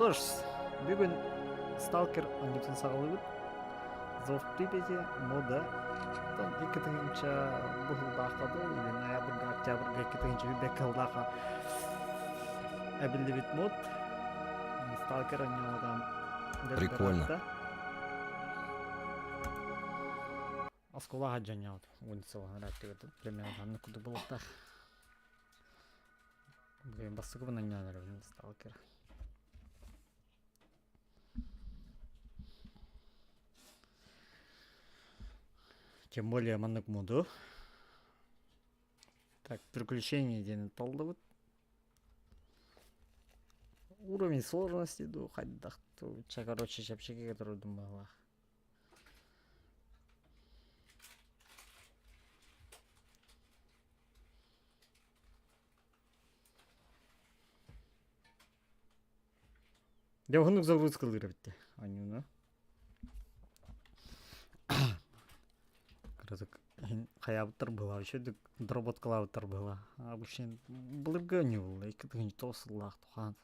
Что ж, бүгүн Сталкер оонньуутун саҕалыыбыт. Зов Припяти мода оттон 2 тыһыынча быһыллаахха дуу или ноябрьга, октябрьга 2 тыһыынча сыллаахха эбиллибит мод. Сталкер оонньообутам Прикольно. Оскуола дьонньоот улицалаһан примерно ханнык курдук буолуохтаах. Блин, бастакыбын анньан эрэбин Сталкер. Тем более маннык моду. Так, приключения диэн толлубут. Уровень сложности дуу хайдах чэ короче чэпчэкигэ турдум быһыылаах. Дьэ уһуннук загрузкалыыр эбит оонньууну. Кыратык иһин хайаабыттар быһыылаах, үчүгэйдик доработкалаабыттар быһыылаах. Обычно былыргы оонньуу буолла, 2 тыһыынча 9 сыллаах тухаан.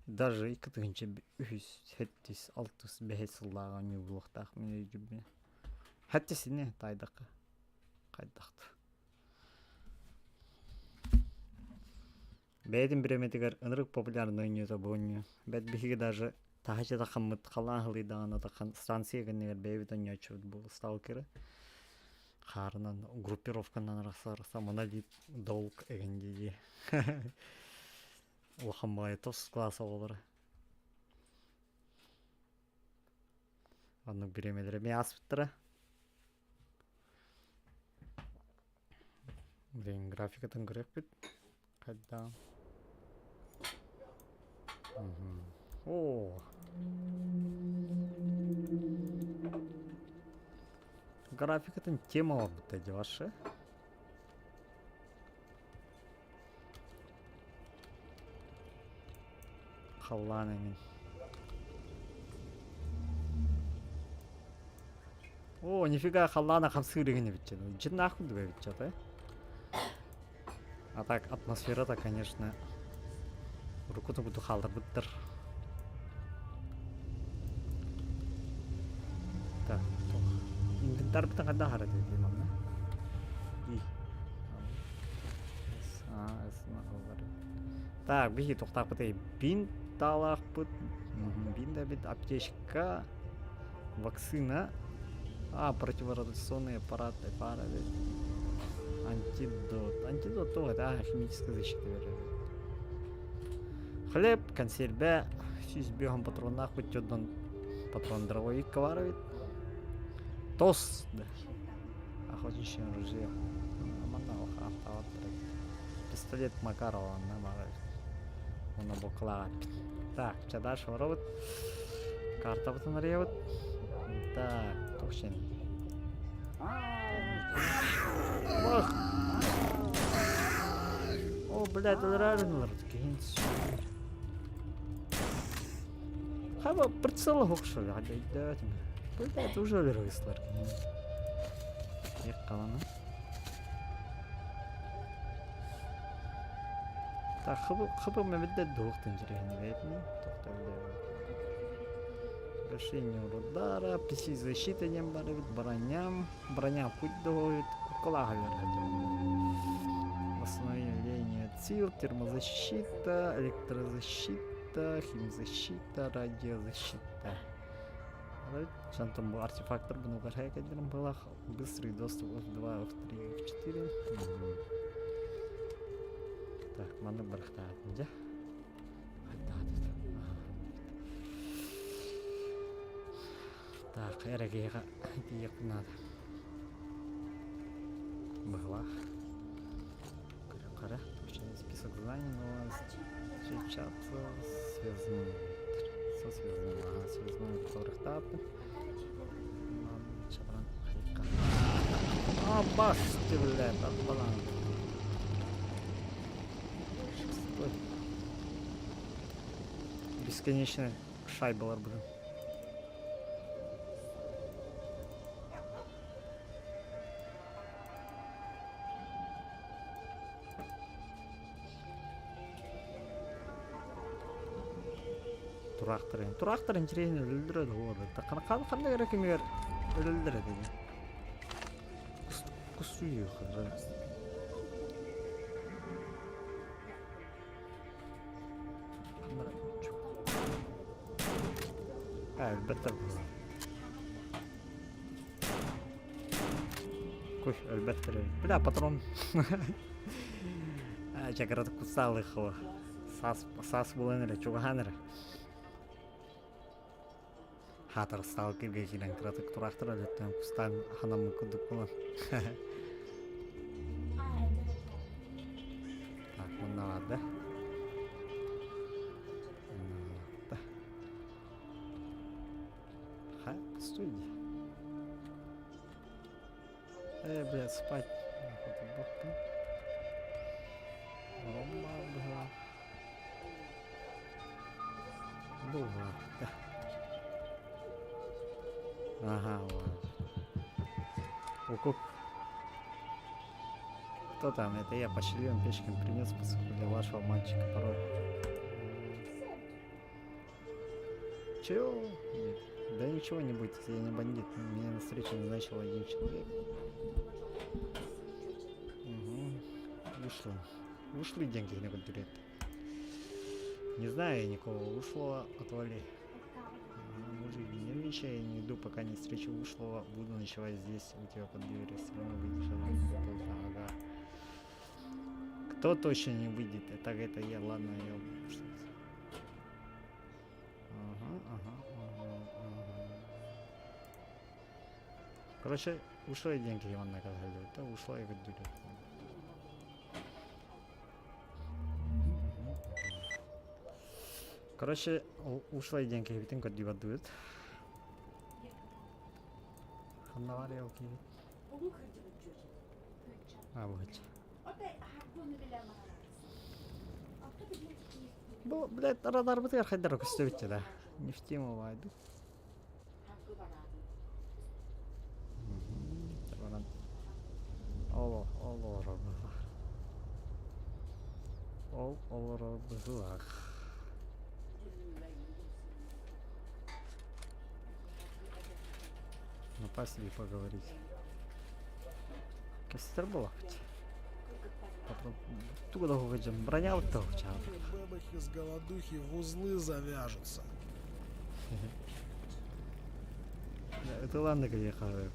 Даже 2 тыһыынча үһүс, сэттис, алтыс, бэһис сыллаах оонньуу буолуохтаах мин өйдүүрбүнэн. Сэттисини таайдахха хайдах да. Бэйэтин бириэмэтигэр ынырык популярный оонньуута бу оонньуу. Бэт биһиги даже таһыччы тахаммыт халаан ыһылыйдаҕына тахан станция кэннигэр бэйэбит оонньооччубут бу сталкеры. Хаарынан группировканан арахса-арахса монолит долг эҥин дии Улахан баҕайы тос класс оҕолоро. Оннук бириэмэлэрэ эмиэ ааспыттара. Блин, графикатын көрүөхпүт. Хайдаан. О! Графикатын тема оҥорбуттар дии ваша. Халлаан эҥин. О, нифига халлаана хамсыыр игин эбит дьиннаах курдук эбит чата. А так атмосфера-то, конечно, урукку курдук хаалларбыттар. Так, инвентарбытын хайдах аһара дии манна? И. Так, биһи тохтаахпыт бинт таалаахпыт, бинт да бит, аптечка, вакцина, а, противорадиационный аппарат, пара антидот. Антидот то это, а, химическая защита берер. Хлеб, консерве, 105 патроннаах бут патрон дрововик бар Тос, да. Охотничье ружье. Пистолет Макарова онно баар Онно букалаах Так, чэ дальше барабыт. Картабытын арыйабыт. Так, тохшин. Ох! О, блядь, өлөрөөрүн киһин Хаба прицела хокшо, өйдөөтүм. Блядь, уже өлөрөйүслар. Еккаланы. Так, хыбы хыбы мебедде дуохтун жирехин Гашение удара, PC защита диэн бар эбит, броням, броня путь доҕуйут, куккалааһа Восстановление сил, термозащита, электрозащита, химзащита, радиозащита. Там был артефактор была быстрый доступ F2, F3, F4. Так, маннык барахтаатын дьэ. Так, эрэгиэҕэ тиийиэхпин наада. Быһылаах. Хара, список заданий, но встречаться связным. Со связным, ага, связным барахтааппын. А, бах ты, блядь, отбалан. Стой. Бесконечная шайбалар, блин. Тураахтарын. Тураахтар интириэһин өлөллөрө да Ханна эрэ кэмигэр өлөллөр этэ дии. Кустуйуохха. Өлбөттөр буолар. Куй, өлбөттөр. Бля, патрон. Чакырат кустаалыхова. Саас, саас буолан эрэ, чугаһаан эрэ. Хаатар сталкерга киирэн кыратык тураахтар өлөттөн кустаан ханаммыт курдук буолан. Так, мунна бар да. Мунна Ха, стой иди. Э, бля, спать. Рома быһа. Бу Ага, Укук. Кто там? Это я, почтальон Печкин, принес посылку для вашего мальчика пароль. Чего? Нет. Да ничего не бойтесь, я не бандит. Меня на встречу назначил один человек. Угу. Вышло. Ушли деньги на контурет. Не знаю я никого. Ушло, отвали. Ага, мужик, не нервничай, я не иду, пока не встречу ушлого. Буду ночевать здесь, у тебя под дверью. Все равно выйдешь, она поздно. Ага. Кто точно не выйдет? Это, это я, ладно, я... Ага. Короче, ушла деньги Иван наказали. Это ушла и выдули. Короче, ушла диэн киһибитин көрдүү бардыбыт. Ханна бар ол киһи? А, вот. Бу, блядь, радарбытыгар хайдара көстөбүт да. Не в тему вайду. Баран. Ол, ол олорор быһылаах. Ол олорор быһылаах. Напасть или поговорить. Кестер буолахпыт. Потом тугу да хоҕойдьон бронялык да Бэбэхи с голодухи в узлы завяжутся. Ытыланны киһиэхэ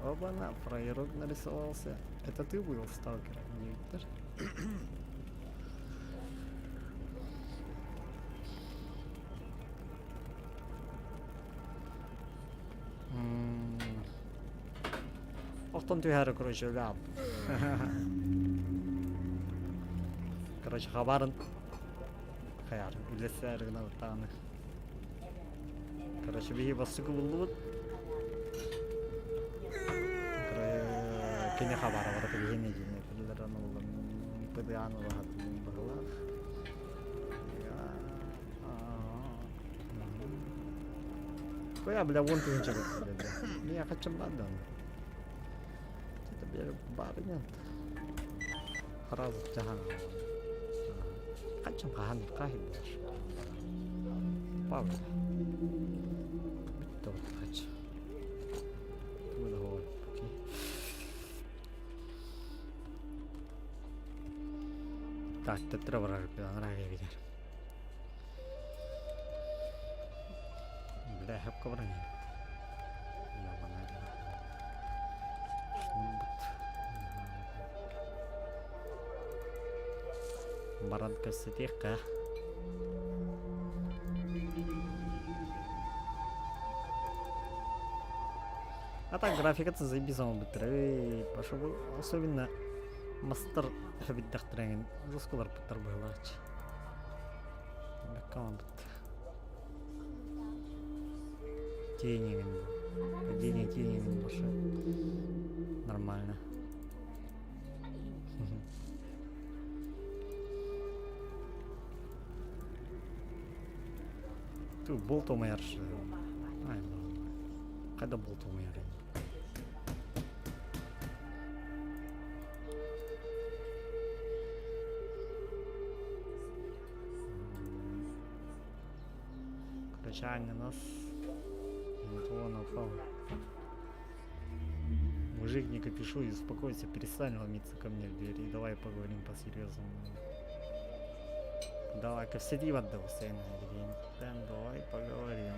Оба-на, фраерок нарисовался. Это ты был сталкер, не Виктор? Охтон түһәрі, короче, өләм. Короче, хабарын хайар, үлесээр гына тағаны. Короче, биһи бастыкы буллубут. Кини хабара барыта биһини дьине тылларан улам ПДА-ны улахатын быһылаах. Коя, бля, вон ты ничего бля. Я хочу бадан. Это, бля, бар нет. Сразу тяга. Хачам хахан кахи баш. Павел. Бүттө хач. Тугу да окей. Так, төттөрө барар анараа кэлбитэр. Бля, хөпкө баран Баран кэпсэтиэххэ. А так графиката заебись оҥорбуттар. Эй, пошел особенно мастер эбиттэхтэрэ жестколарбыттар быһыылаах. Бэккэ оҥорбут. Тени падение тени больше нормально. Ту болт омайар. Ай, қайда болт омайар? Качаанньанас Мужик, не копишу и успокойся, перестань ломиться ко мне в дверь и давай поговорим по-серьезному. Давай, кэпсэтии барда Давай поговорим.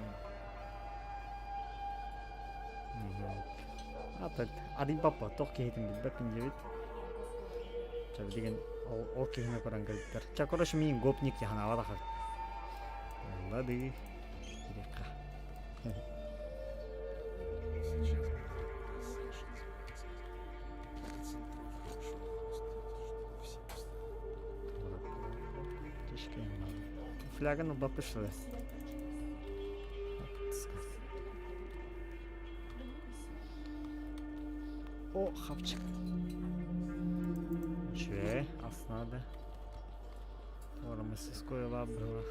Ата арыйбаппа туох киһитин билбэппин диэбит. Чэ билигин ол, ол киһини көрөн кэлбиттэр. Чэ, короче, миин гопник яханаабатах. Лады. Кириэххэ. Фляганы бапышлас. О, хавчик. Че, ас надо. Ора мастерское лабрылах.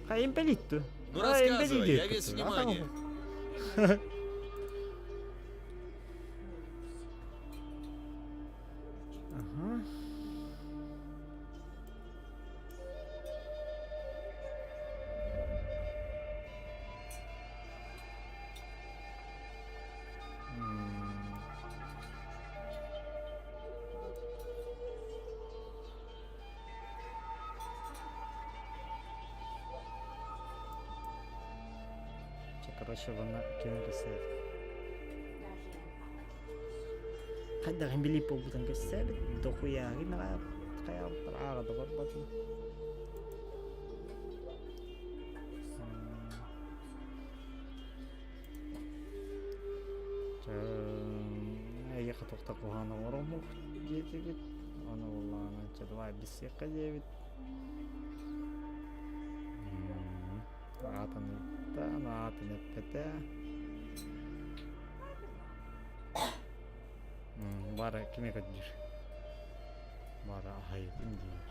Хайым пелитту. Ну рассказывай, я весь внимание. Ага. Чэ, короче, вона кинулися. Хайдах билип буолбутун кэпсээбит, дохуяагын хайаабыттар ааҕа да барбатым. Эйиэхэ туохта куһаҕан оҥороммут диэтибит, ону буоллаҕына чэ давай билсиэххэ диэбит. Аатын ыйытта, аатын эппэтэ. Бары кими көрдүүр? Бары аһайбын диир.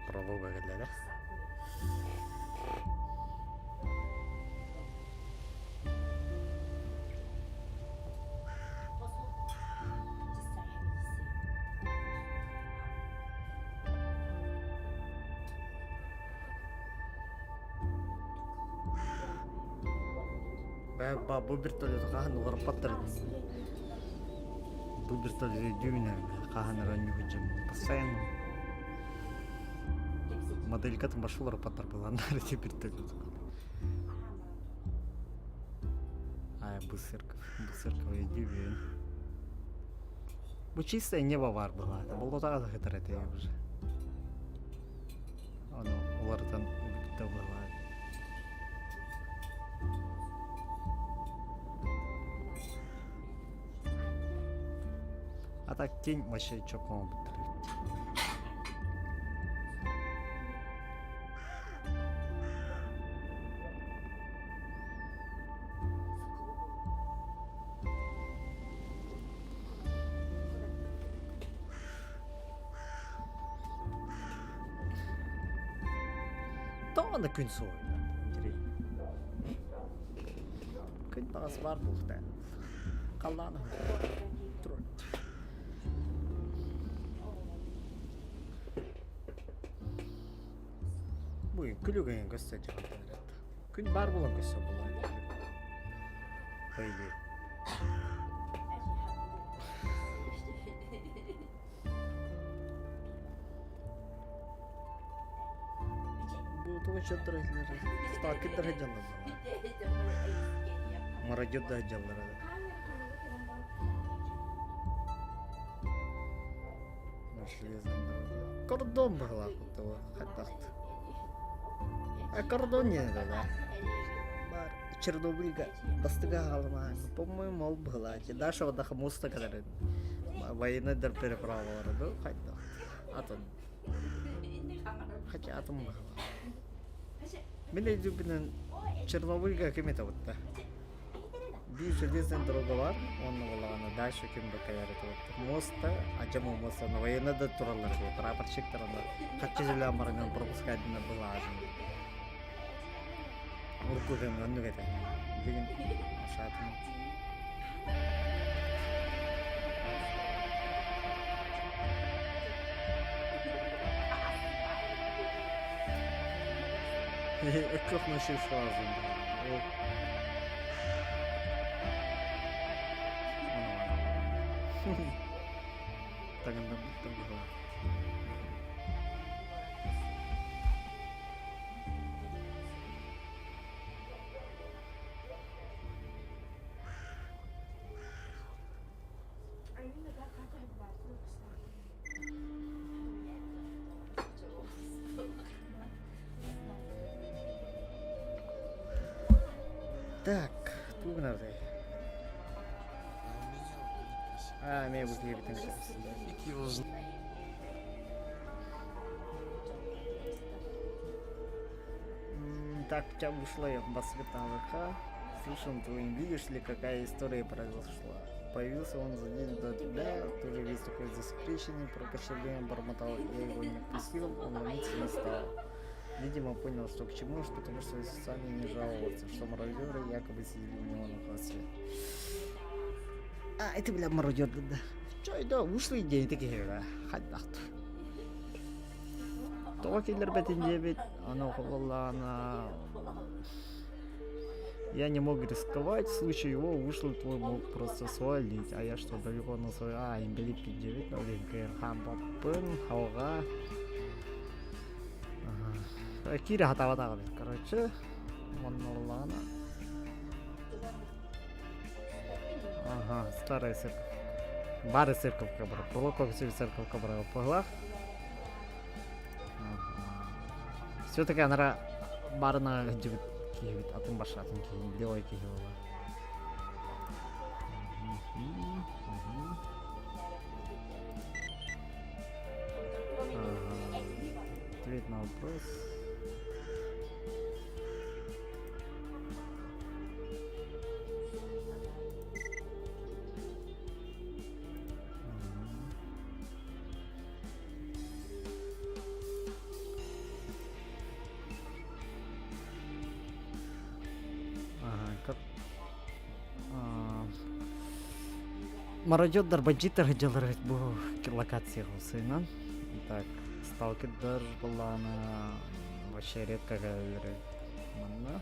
Пролога кэллэ. Бу вертолет хаһан уларыппаттар бу вертолет өйдүүбүн хаһан эрэ оонньуу постоянно моделькатын башы уларыппаттар буоланнар ити вертолет Ай, бу церковь, бу церковь өйдүүбүн. Бу чистое небо бар была. Болотаға да хытар этэ уже. Ону уларытан бүттэ была. А так тень вообще чокон Тоҕо да күн суоҕуй Күн баҕас баар буолуохтаах. Халлаан турар. Бүгүн күлүгүн көстө Күн баар буолан көстө буолар. По идее. Бу тугу чөттөрөллөр сталкердар сылдьаллар Мародердар сылдьаллар Кордон быһылаах хайдах А кордон диэн да бар Чернобыльга бастыга хаалымаан по-моему ол быһылаачы Даша водаха муста кэлэрин военныйдар переправалара ду хайдах атын хотя атын быһылаах Мин өйдүүбүнэн Чернобыльга ким этэ бутта биир железная дорога бар уонна буоллаҕына дальше ким да кэлэр этэ бутта моста адьама моста на военный да тураллар прапорщиктар ана хаччы жилээн баран пропускайдына былаажын Урукку кэмҥэ оннук этэ. Билигин саатын. Эккөх ночей сразу. О. Таҥыннарбыттар быһыылаах. Так, тугу гынарый? А, эмиэ бу киһибитин Фиг его знает. Так, тебя ушла я баскеталыха. Слышал, ты не видишь ли, какая история произошла? Появился он за день до тебя, тоже весь такой засекреченный, про кошелье бормотал, я его не отпустил, он ломиться не стал. Видимо, понял, что к чему, потому что сами не жаловался, что мародеры якобы сидели у него на хвосте. А, это, бля, мародер, да. Чё, да, ушли день такие, да, хайдах. Тоҕо киллэрбэтин диэбит, ону буоллаҕына я не мог рисковать, в случае его вышел твой мог просто свалить, а я что, далеко на свой... А, инбэлииппит диэбит, ол иһин хаампаппын, халҕа. Ага. Киирэ хатаабатаҕа эбит, короче. Онно буоллаҕына. Ага, старая церковь. Бары церковка бар. Пролоков церковка бар. Пыһылах. Все-таки анара барына сылдьыбыт киһибит атын башатын киһи белай киһи буолар. Ответ на вопрос. Ага, как... Мародердар бандиттар сылдьаллар бу локация сыынан. Так, сталкердар былаана вообще редко говорю. Манна.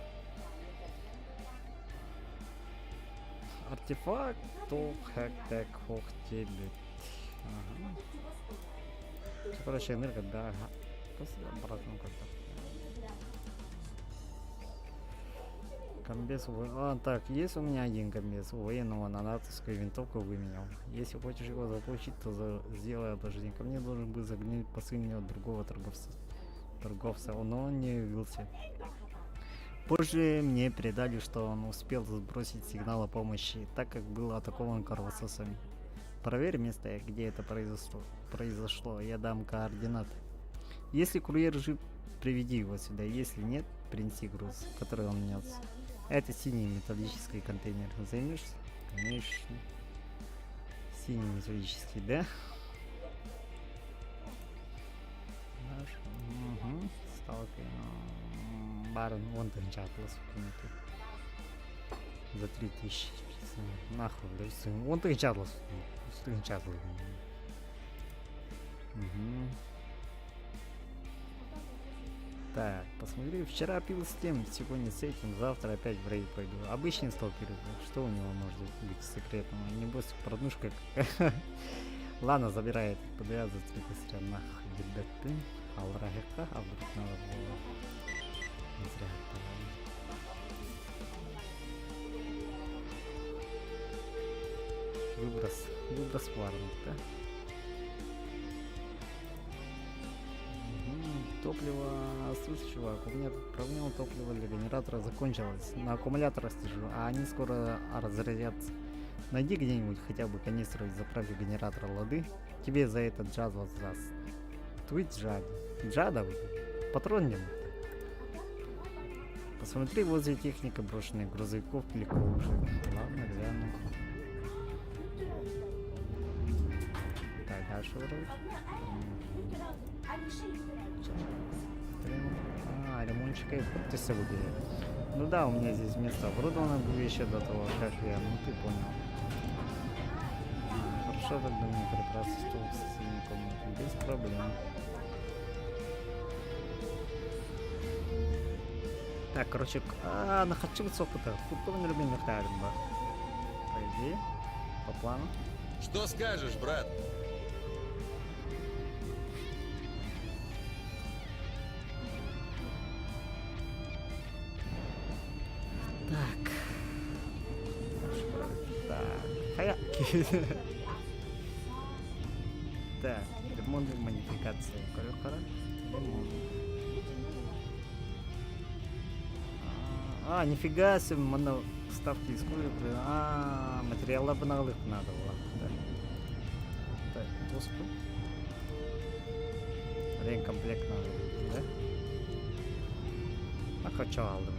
Артефакт, тух, хэк, хох, тебит. Ага. Короче, энергия, да. Обратно как-то. Комбез. А, так, есть у меня один комбез. Военного на натовскую винтовку выменял. Если хочешь его заполучить, то за... сделай одолжение. Ко мне должен был заглянуть посыльный от другого торговца. Торговца, но он не явился. Позже мне передали, что он успел сбросить сигнал о помощи, так как был атакован кровососами. Проверь место, где это произошло. Произошло. Я дам координаты. Если курьер жив, приведи его сюда. Если нет, принеси груз, который он нес. Это синий металлический контейнер. Займешься? Конечно. Синий металлический, да? Наш. Угу. Сталкер. Барон, вон ты атлас За 3000. Нахуй, блядь. Вон ты атлас. Атлас. Угу. Так, посмотри, вчера пил с тем, сегодня с этим, завтра опять в рейд пойду. Обычный сталкер, что у него может быть секретного? Небось, проднушка какая. Ладно, забирай этот ПДА за 3 косаря, нахуй, ребята. Алрахека, а вдруг надо было. Не зря отправили. Выброс, выброс варнут, да? Топливо, слушай, чувак, у меня тут проблема топлива для генератора закончилось. На аккумуляторах сижу, а они скоро разрядятся. Найди где-нибудь хотя бы канистру и заправь генератор лады. Тебе за это джаз воздаст. Твит джада. Джада? Патрон не Посмотри возле техника брошенных грузовиков или колышек. Ладно, гляну. Так, дальше вроде. А, ремонтчика и подписи выбери. Ну да, у меня здесь место оборудовано было еще до того, как я, ну ты понял. Хорошо, тогда мне прибраться стол в соседней комнате. Без проблем. Так, короче, а, на хаччыбыт соппута. Футбол любимых ба. По идее, по плану. Что скажешь, брат? Так. Так. Хая. Так, ремонт и модификация. Көрө Ремонт. А, нифига себе, манна ставки искули. А, материала бынагалык надо было. Да. Так, доску. Ремкомплект надо, да? А хочу алдым.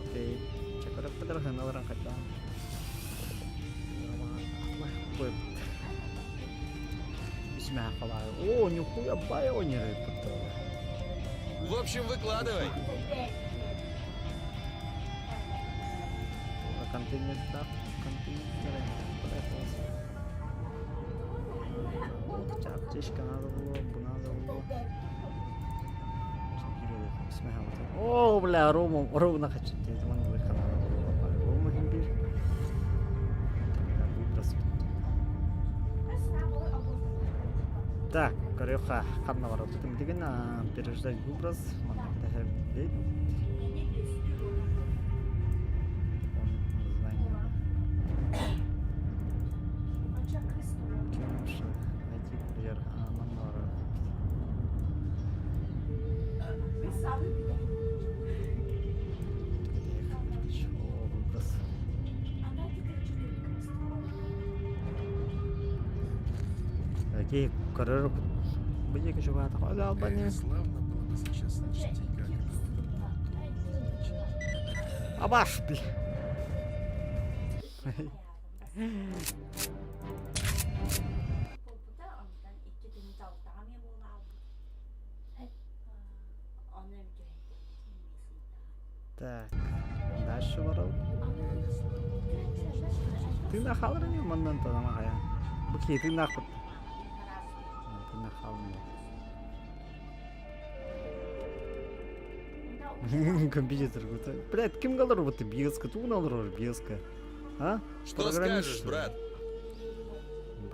Окей. Чакара падарханаларан хотя. О, нихуя байонеры В общем, выкладывай. Контейнер, да, контейнер. Аптечка надо было, надо было. О, бля, Рому, ровно хочу. Выход надо было. По-любому имбирь. Выброс. Так, корюха, ханна воротутым деген, переждать выброс. Найти курьер. А, манна Выброс. Окей, короче, Быйык жубата Эх, славно было бы сейчас сочти, как это Абаш, бля. Так, дальше ворот. Ты на халране маннан та Бухи, ты нахуй. Ты на халране. Компьютер. Блядь, ким галар вот ты беска, ту налар беска. А? Что скажешь, брат?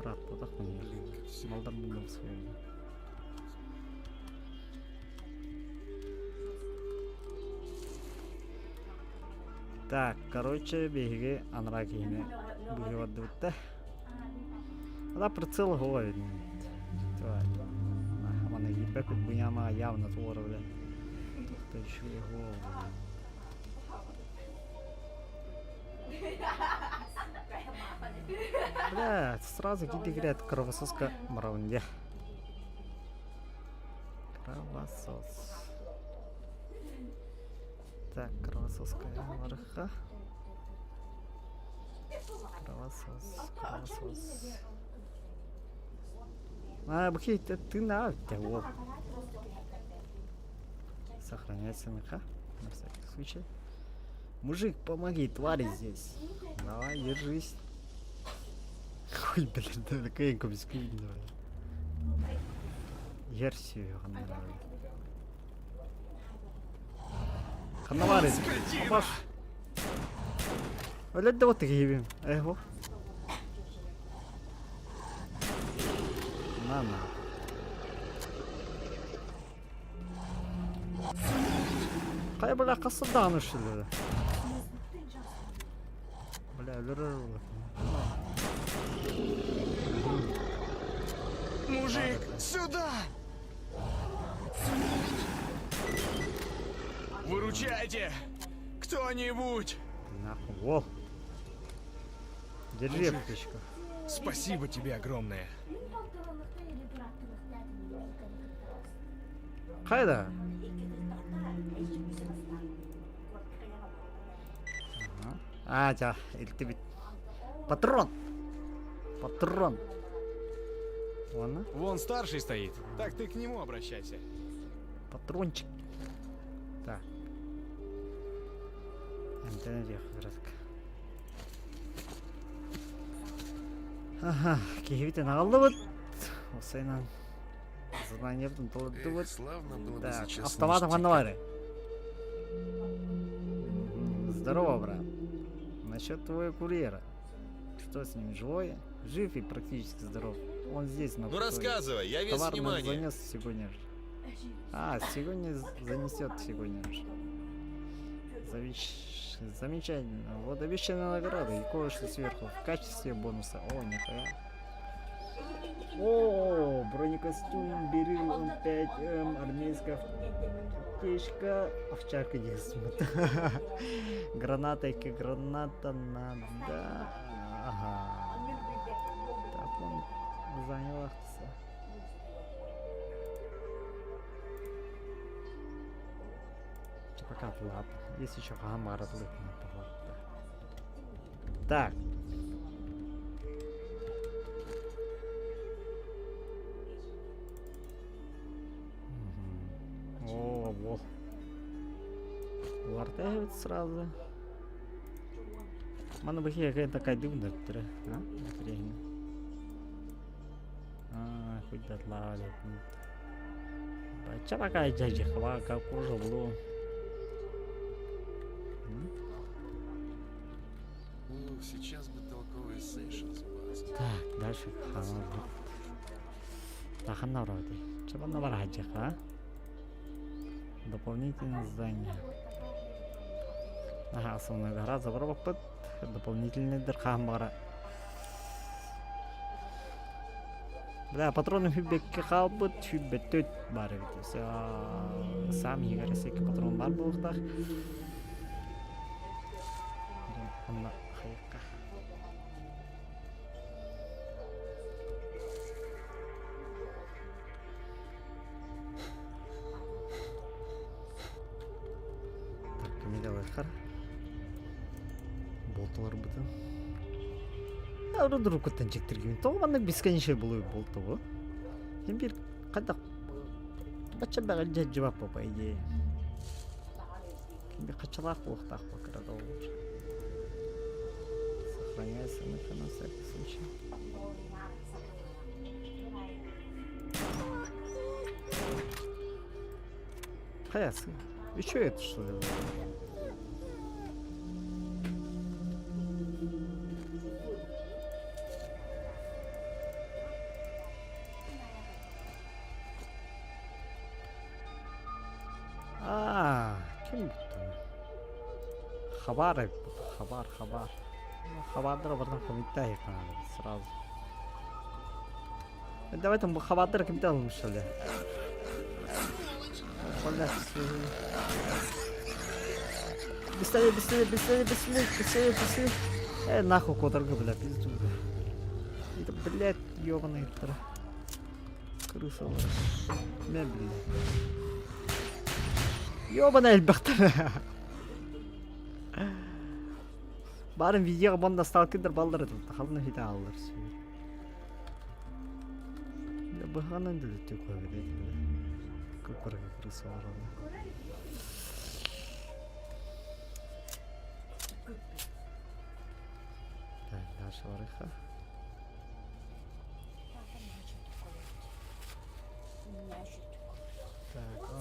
Брат, потах мне. Малдар был своим. Так, короче, биһиги анараа киһини быһыыбардыбытта. Ада прицел говорит. Мана киирбэппит бу явно туора бля. Тухта еще его. Бля, сразу киди кровососка мараунде. Кровосос. Так, кровососка варха. Кровосос, кровосос. А, бухи, ты, ты на, о. Сохраняется НХ, на всякий случай. Мужик, помоги, твари здесь. Давай, держись. Ой, блин, да, такая бесквидная. Ерсию, Ханавары. Абаш. Өлөдө да вот гибим. Эхо. На на. Кая бля касыдан ушли. Бля, өлөрөр Мужик, сюда! Выручайте! Кто-нибудь! Нахуй. Во. Держи Мужик. аптечку. Спасибо тебе огромное. Кайда? Ага. А, жа, илтибит. Патрон. Патрон. Ладно. Вон старший стоит. Так ты к нему обращайся. Патрончик. Так. Антенна как Ага, киһибитин аҕаллыбыт. Осайнан. Заданиебытын Эх, толордубут. славно было бы Так, сейчас автоматом ништяка. ханна бары? Здорово, брат. Насчет твоего курьера. Что с ним, живой? Жив и практически здоров. Он здесь, на Ну хуторе. рассказывай, я весь Товар нам внимание. занес сегодня же. А, сегодня занесет сегодня же. Замечательно. Вот обещанная награда и кое-что сверху в качестве бонуса. О, нихуя. О, бронекостюм Берил М5М, армейская аптечка, овчарка Десмот. Граната и граната надо. Ага. Так, он занял ахтыса. Пока ладно. Есть еще гамара Так. Мгм. О, во. Лартаевец сразу. Мана бахи какая такая дымная, а? Интересно. А, хоть дотла, Бача пока дядя хва, как кожа вло. Ух, сейчас бы толковый сейшн с Басти. Так, дальше хана. Тахана вроде. Чего на а? Дополнительное здание. Ага, основная гора забрал дополнительный дырхамбара. Бля, патроны хүббекке хаалбыт, хүббеттөт бар эбит. Все, сам егересек патрон бар буолуохтаах. Онно хайыкка. Так, кемиде Болталар бытын. Урукуттан чектиргин. Тоҕо маннык бесконечный булуй болту бу. Син бир кадак бача бага жабап по идее. Ким бир качалаах буолуохтаах бу кырада olur. Сохраняйся на всякий случай. Хаясы. Еще это что ли? А, ким бутты? Хабар, хабар, хабар. Хабардар бардан комитта сразу. Давай там хабардар кимте алmış что ли? Блядь. Быстрее, быстрее, быстрее, быстрее, быстрее, быстрее. Нахуй квадрга, бля, пизду, бля. Это, блядь, ёбаный крыса. Мя, блядь. Ёбаный эльбахтар. Барын видео бонда сталкер балдар этим. Тахалны хита аллар. Бля, быханан дүлүттү кой бля. Көкөргө крыса бар. Так, дальше барыха. Так,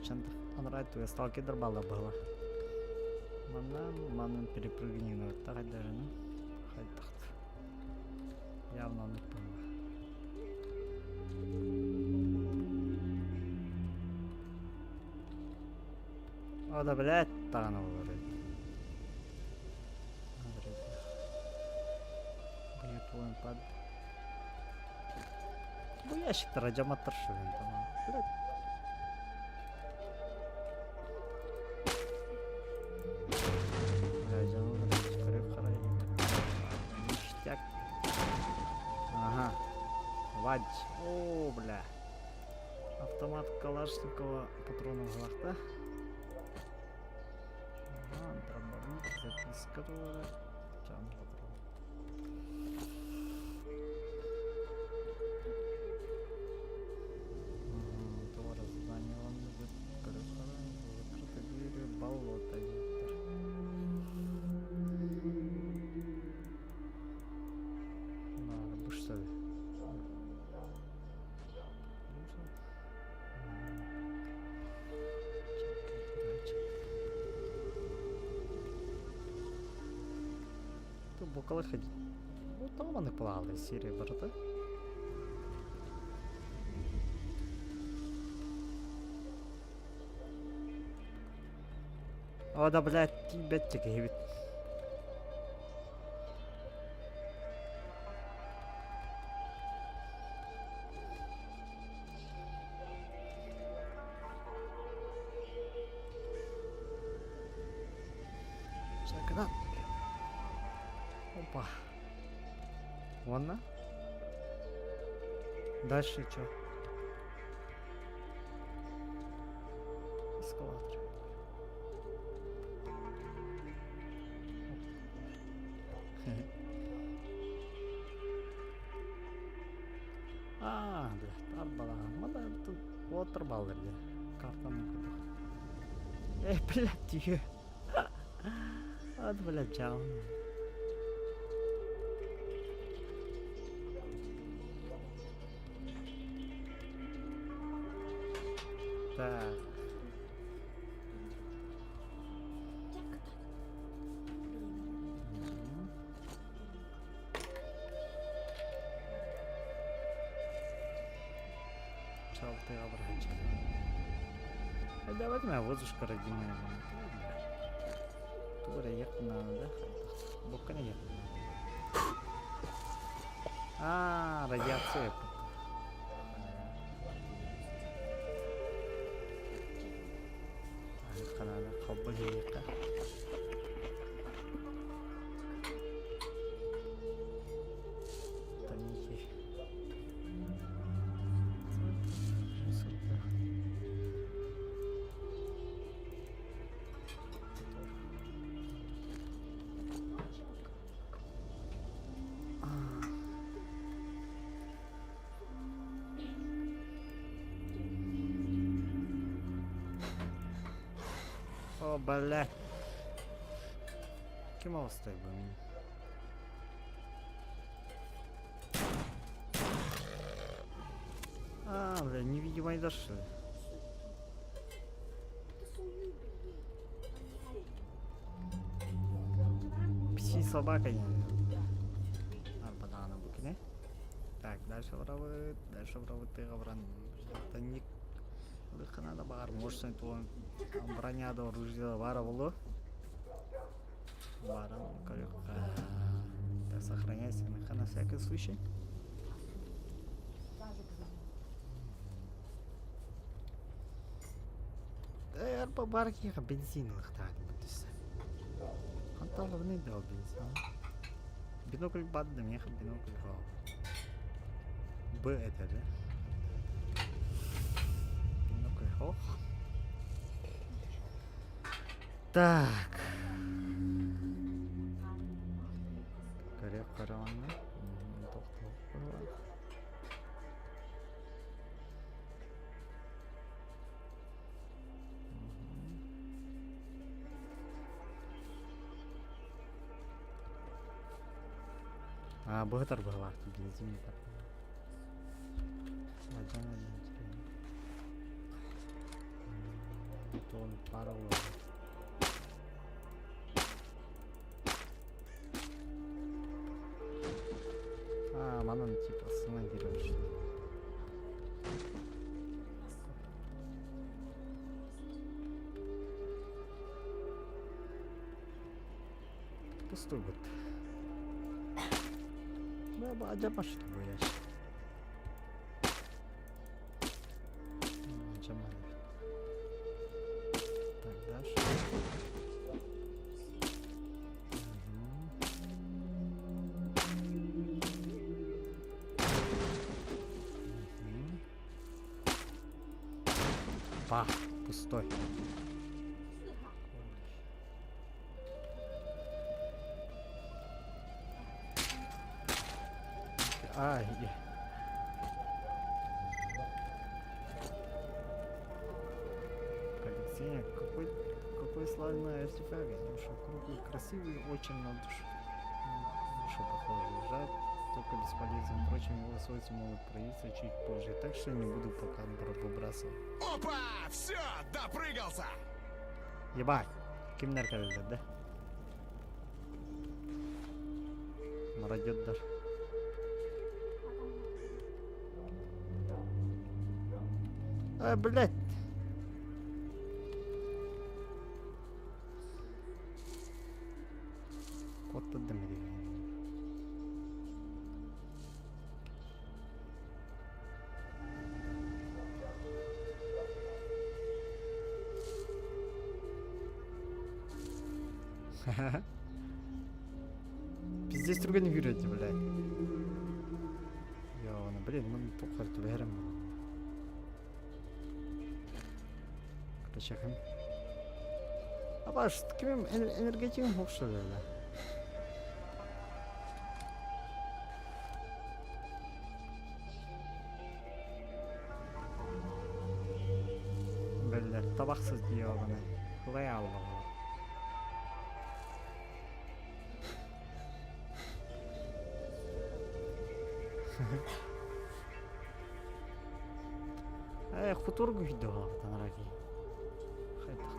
Короче, анараа өттүгэр сталкердар бааллар быһыылаах. Манна манан перепрыгни даже, ну, хайдах явно оннук быһыылаах. О да, блядь, даҕаны буолар эбит. Бу Бу ящиктара дьаматтар шыгын тамам. Блядь. Ништяк. Ага. Вадь. О, бля. Автомат Калашникова патронов да? Ага, дробовик, записка тоже. Там патрон. Туора задание закрытой дверью болото диэбиттэр. Бу что ли? Бокалы ходить. Ну, там они плавали, серия барыта. О, да, блядь, тиийбэт киһибит. Чакынан. Опа. Уонна? Дальше что? Эскалатор. Аа, блядь, арбалаан. Мана тут уотар бааллар дии. Картаны курдук. Э, блядь, тихо. Вот, блядь, жаун. Так. Чалтыга барганча. Давайте моя возушка родимая. Тура ехать надо, да? Бокка не ехать надо. А, радиация. Холбо Тоники. Мусорка. О, блядь. Ким оҕустай бу мин? А, бля, невидимый дошли. Пси собака. Арбадаана бу кини. Так, дальше барабыт, дальше барабыт тыга баран. Тонник Ылыххана да баар, может туон броня да оружие да баара буолуо. Баран көрүөххэ. Так, сохраняйся на всякий случай. Э, баар киһиэхэ бензин ылыахтаах этим Хантан ылабыный да ол бензин? Бинокль баар да миэхэ бинокль Б это да? Бинокль ох. Так. Көрүөх көрөҕүннэ. Тохтоох А, быһытар быһалаах бензин Патрон пара буолла. А, манан типа саҥа киирэр. Пустой год. Адьапаш буяш. Так, дальше. Угу. Па, пустой. Ай, Коллекционер, какой, какой славный артефакт, что круглый, красивый, очень на душу, душу похоже. Жаль, только бесполезен. Впрочем, его свойства могут проявиться чуть позже, так что не буду пока выбрасывать. Опа! Все, допрыгался! Ебать! Кимнэр кэлэллэр да? Мародердар. А, блядь! Куоттардым билигин. Пиздец түргэнник үүрээти, блядь. Ёна, блин, ну тухар түбэһэрим Короче, Абаш, кимим энергетигим хокшалала. Биллэр, табахсыз диэҕинэ, ылай ааллаҕа. Ээ, хутур күйдөҕө танараки. Хайдах.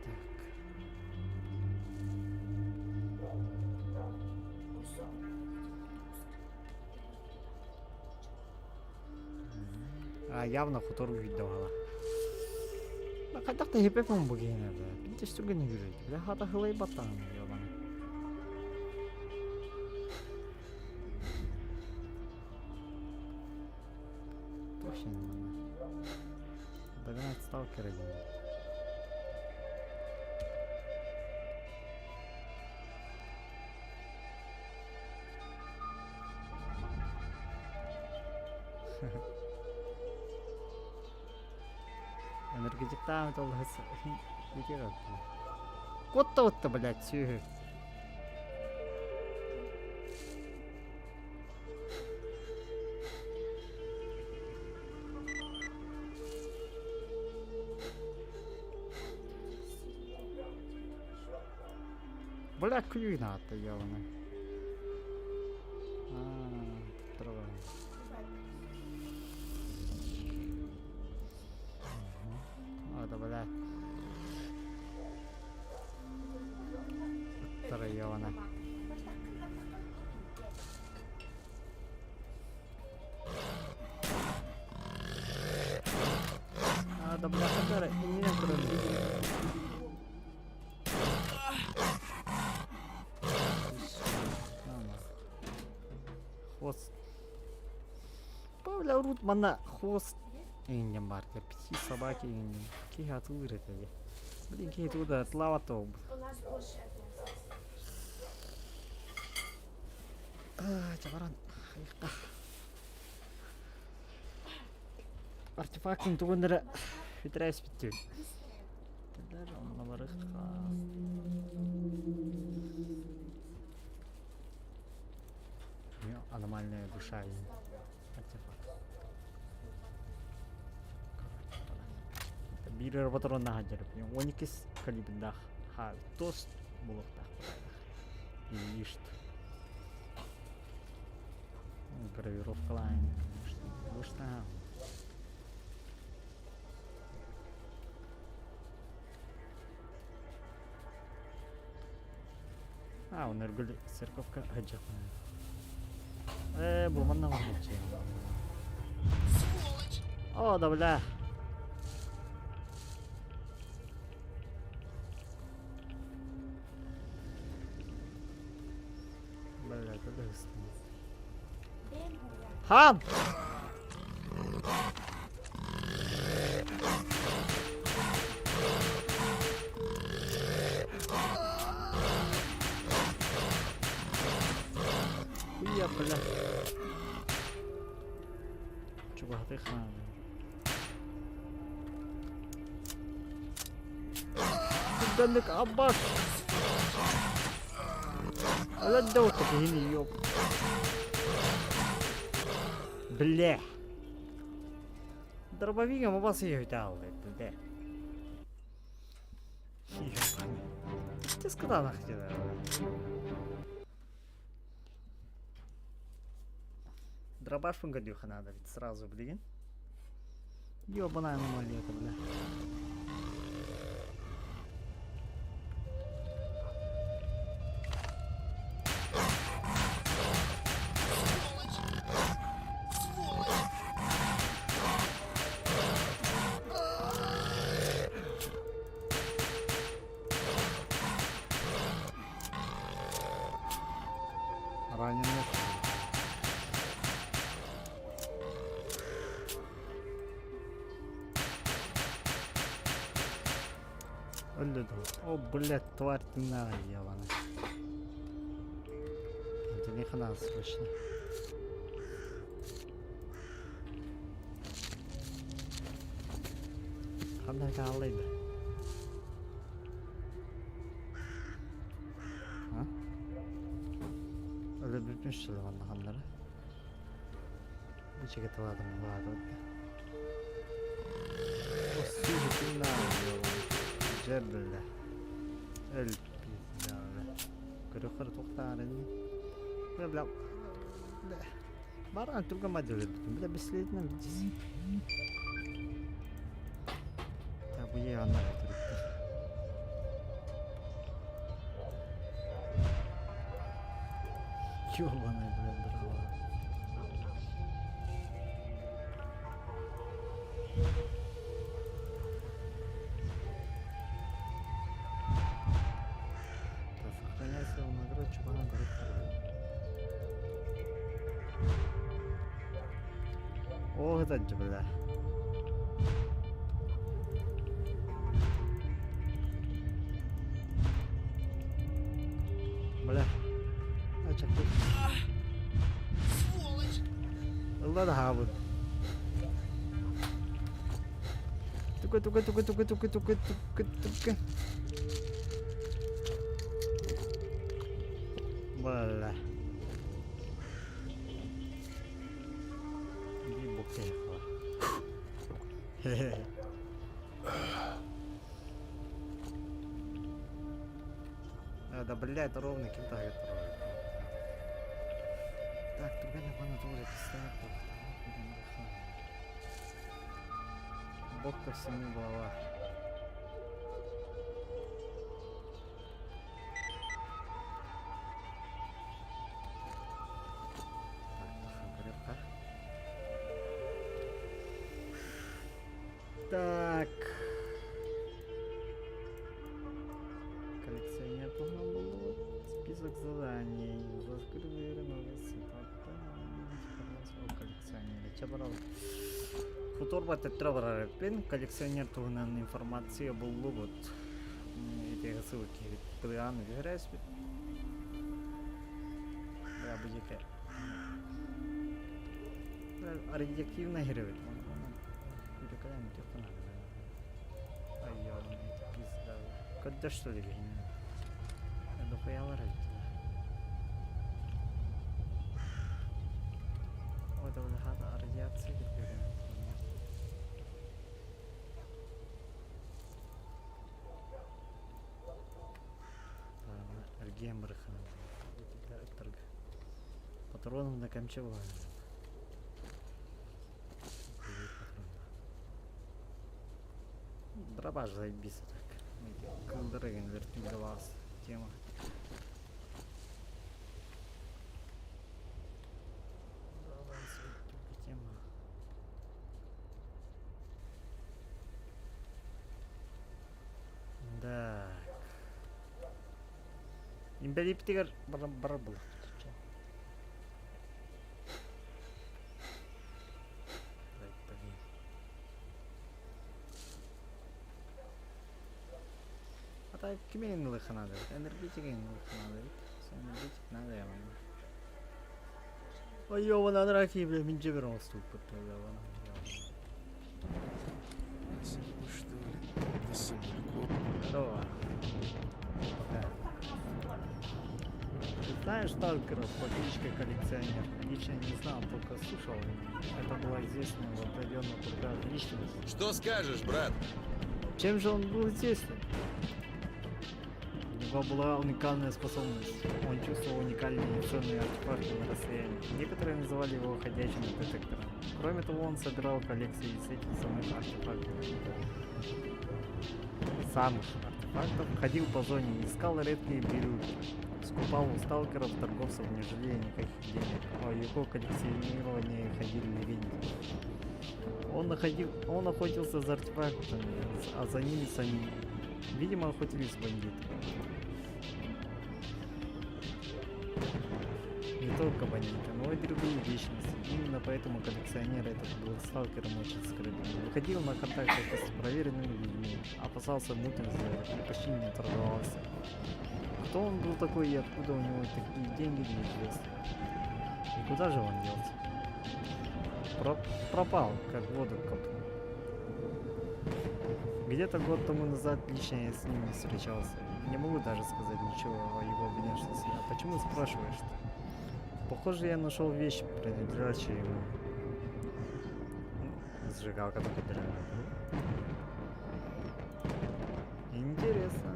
Так. А, явно хутор күйдөҕө. Хайдах да хипепин бу киһини бля. Пиздец түгэн үүрэй. Бля, хата хылай баттаҕын ёбаный. Точно не надо. Догнать сталкера диэн. Энергетиктаан толлас Куотта блядь, сүөһү. Бля, күлүүн аата ёбаный. Аа, трава. А, да, бля. Ыттара ёбаный. А, да, бля, хадара, иннинэн туран. Хвост. Бля, урут манна хвост иҥнэн баар пяти собаки иҥнэн киһи атылыыр этэ дии. Блин, киһи тугу да атлаабат буолбут. Чабаран хайыкка. Артефактын тугун эрэ бүтэрээспиттибин. Даже онно барыахха. Аномальная душа артефакт. Биир патроннаах дьарып. 12 калибрдаах тост булуохтаах. Лишт. Гравировкалаан быстаан. А, он өргөл церковка сылдьыахпын. Ээ, бу манна барбыччы. О, да бля. Бля, это Хан! Хуя, бля. Чугаһатыах наада. Түргэнник аббас! Өлөн да утта киһини ёп. Бля. Дробовигом у вас ее бля. Ты сказал нахуй, Дробаш гадюха надо ведь сразу, блин. Ёбаная аномалия это, бля. Раненых. Өллө дуу. О, блядь, тварь ты на, ебаная. Это не хана срочно. Ханна хааллайда. А? Өлө бүтмүш манна ханнара. Ничего таладым баады. О, сука, ты на, ебаный. Дьэ, бля. Өл пизда, бля. Көрөхөр туохтаарын. Бля, бля. Бля. Баран түргэн мадыр бля бесследно здесь. Так, бу анна түрүктөр. Ёбаная, бля, дрова. Так, сохраняйся, наград чубана көрөктөр. О, это бля. Бля. А чакты. Ылла да хаабыт. Тука тука тука тука тука тука тука тука. Бля. Иди бокеха. Хе-хе. А, да блядь, ровно кем-то Так, другая ванна тоже пистолет. Бог ко всему голова. Так, Коллекционер должно было. Список заданий. Информация о коллекционере. Чэ барал. Футурба төттөрө барар эппин. Коллекционер туһунан информация буллубут. Ити ссылки тыан биһирэспит. Бля, бу диэки. Радиоактивная херебит. Ай, ёбаный, пизда. Когда что ли? Дохуялар эбит. Ой, да хата радиация кирбеген. Эргиэн барыхана. Патроном да кэмче буолар. Дробаш заебись так. Кылдыр игин вертингалаас тема. Тема. Так. Имбэлииптигэр барар барар буолуохпут. Блин. А так кими ылыахха наада эбит? Энергетик ылыахха наада эбит. Энергетик надо я вам. Ой, ёбана драки, бля, мин дьэбэр оҥостубуппут, ёбана. Что ли? Да. Здорово. Пока. Ты знаешь сталкеров по кличке Коллекционер? Лично не знал, только слушал. Это была известная в определенных кругах личность. Что скажешь, брат? Чем же он был известен? У него была уникальная способность. Он чувствовал уникальные и ценные артефакты на расстоянии. Некоторые называли его ходячим детектором. Кроме того, он собирал коллекции из этих самых артефактов. Самых артефактов, ходил по зоне, искал редкие бирюльки. Скупал у сталкеров, торговцев, не жалея никаких денег. О его коллекционировании ходили легенды. Он охотился за артефактами, а за ними самими. Видимо, охотились бандиты. Не только бандиты, но и другие личности. Именно поэтому коллекционер этот был сталкером очень скрытным. Выходил на контакт только с проверенными людьми, опасался мутных сделок и почти не торговался. Кто он был такой и откуда у него такие деньги, неизвестно. И куда же он делся? Пропал, как воду копнул. Где-то год тому назад лично я с ним не встречался. Не могу даже сказать ничего о его внешности. А почему спрашиваешь-то? Похоже, я нашел вещь, принадлежащую ему. Ну, зажигалка только дорогая. Интересно,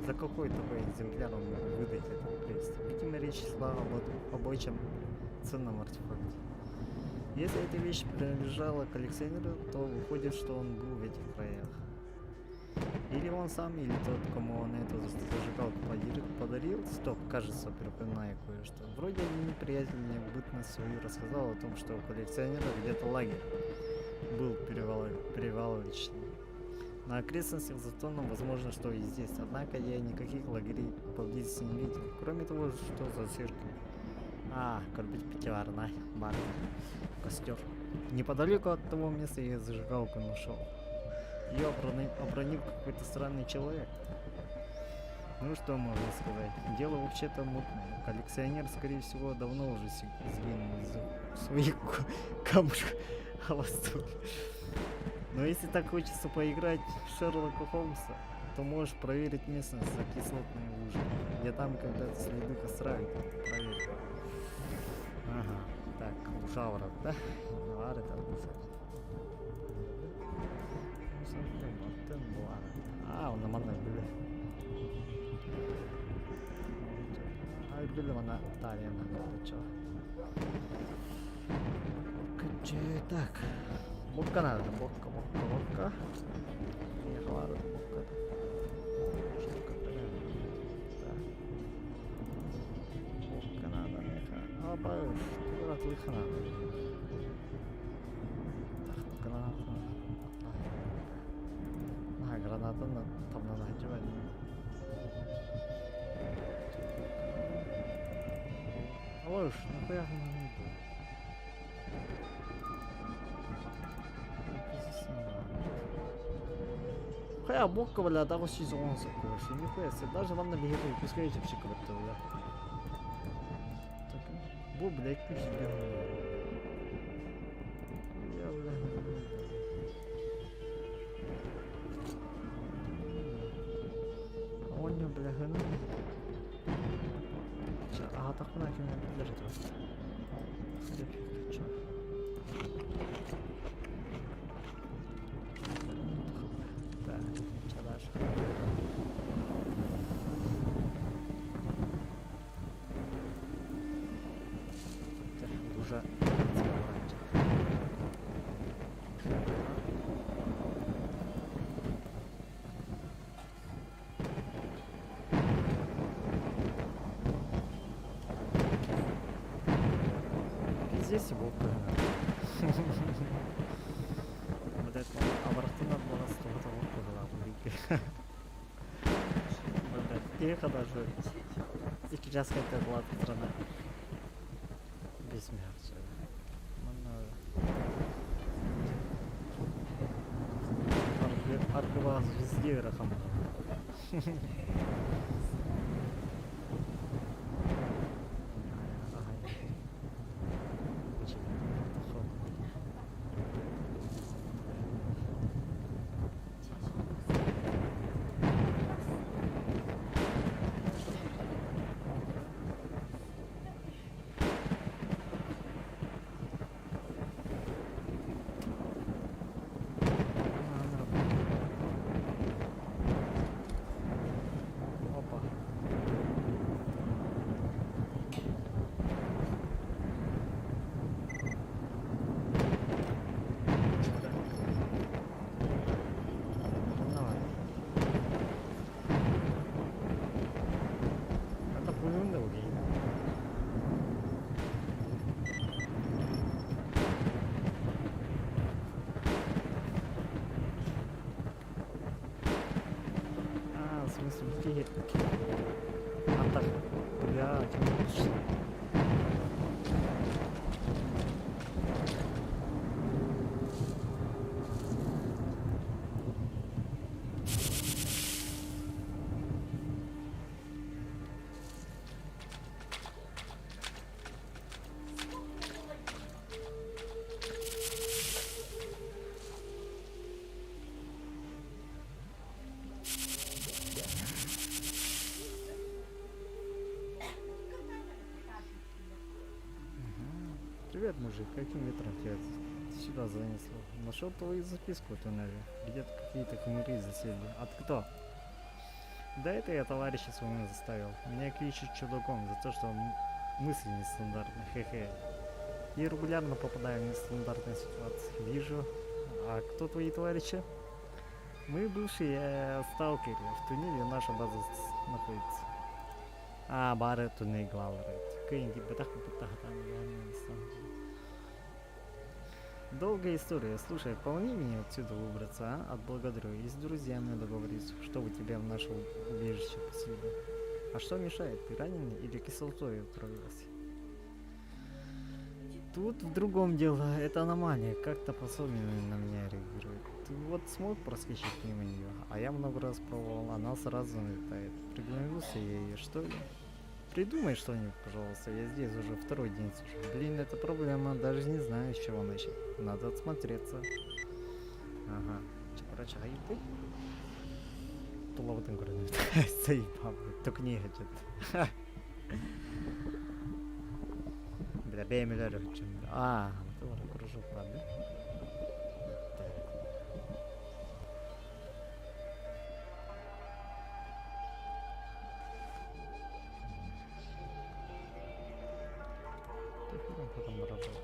за какой такой экземпляр он мог выдать этот приз? Видимо, речь шла об очень ценном артефакте. Если эта вещь принадлежала коллекционеру, то выходит, что он был в этих краях. Или он сам, или тот, кому он эту зажигалку подарил. Стоп, кажется, припоминаю кое-что. Вроде один приятель мне в бытность свою рассказал о том, что у коллекционера где-то лагерь был перевалочный. На окрестностях Затона, возможно, что и здесь. Однако я никаких лагерей поблизости не видел. Кроме того, что за цирк. А, корбить пятиварная, бар, костер. Неподалеку от того места я зажигалку нашел. Ее обронил какой-то странный человек. Ну что можно сказать? Дело вообще-то мутное. Коллекционер, скорее всего, давно уже сгинул из своих камушков холостых. Но если так хочется поиграть в Шерлока Холмса, то можешь проверить местность за кислотной лужей. Я там когда-то следы костра видел. Проверь. Ага, так, ужаврат, да? Навар это А, он на манна были. А были она талия на чё. Так, бокка надо, бокка, бокка, бокка. Ехала, бокка. Бокка надо, меха. А, баюш, лыха надо. Граната. А, граната там надо одевать. Ой, нахуя она не было? Хайа бокка, бля, да вот сезон короче, нихуя себе, даже вам на бегу пускайте вообще как-то, бля. Так, бу, блядь, ключ бегу. Я, бля. Он не, бля, ну. Ага, так на кем держит. Чё? Так, что дальше? Уже Везде бу Блять, абарахтан арбалас тоҕо тоҕо кыһылаах Блять, тихо даже. Икки час кэнтэ кылаатыктарына без мягче. Манна аргыбаас везде ырахан Опа. Давай. Это 보는데 우리. А, в смысле, бери. А так, бля, Привет, мужик, каким ветром тебя сюда занесло? Нашел твою записку в туннеле. Где-то какие-то хмыри засели. От кто? Да это я товарища своего заставил. Меня кличут чудаком за то, что мысли нестандартные, хе-хе. И регулярно попадаю в нестандартные ситуации. Вижу. А кто твои товарищи? Мы бывшие сталкеры. В туннеле наша база находится. А, бары туннель главный. Долгая история. Слушай, помоги мне отсюда выбраться, а? Отблагодарю. И с друзьями договорюсь, чтобы тебя в наше убежище поселили. А что мешает? Ты раненый или кислотой отравился? Тут в другом дело. Это аномалия. Как-то по-особенному на меня реагирует. Ты вот смог проскочить мимо нее, а я много раз пробовал, она сразу налетает. Приглянулся я ей, что ли? Придумай что-нибудь, пожалуйста, я здесь уже второй день сижу. Блин, это проблема, даже не знаю, с чего начать. Надо отсмотреться. Ага. Короче, а ты? Тулабытын көрөнү. Заебал, блядь, только не хочу. Бля, бэймелер өчүн. А, вот это кружок, правда? Так. Потом работал.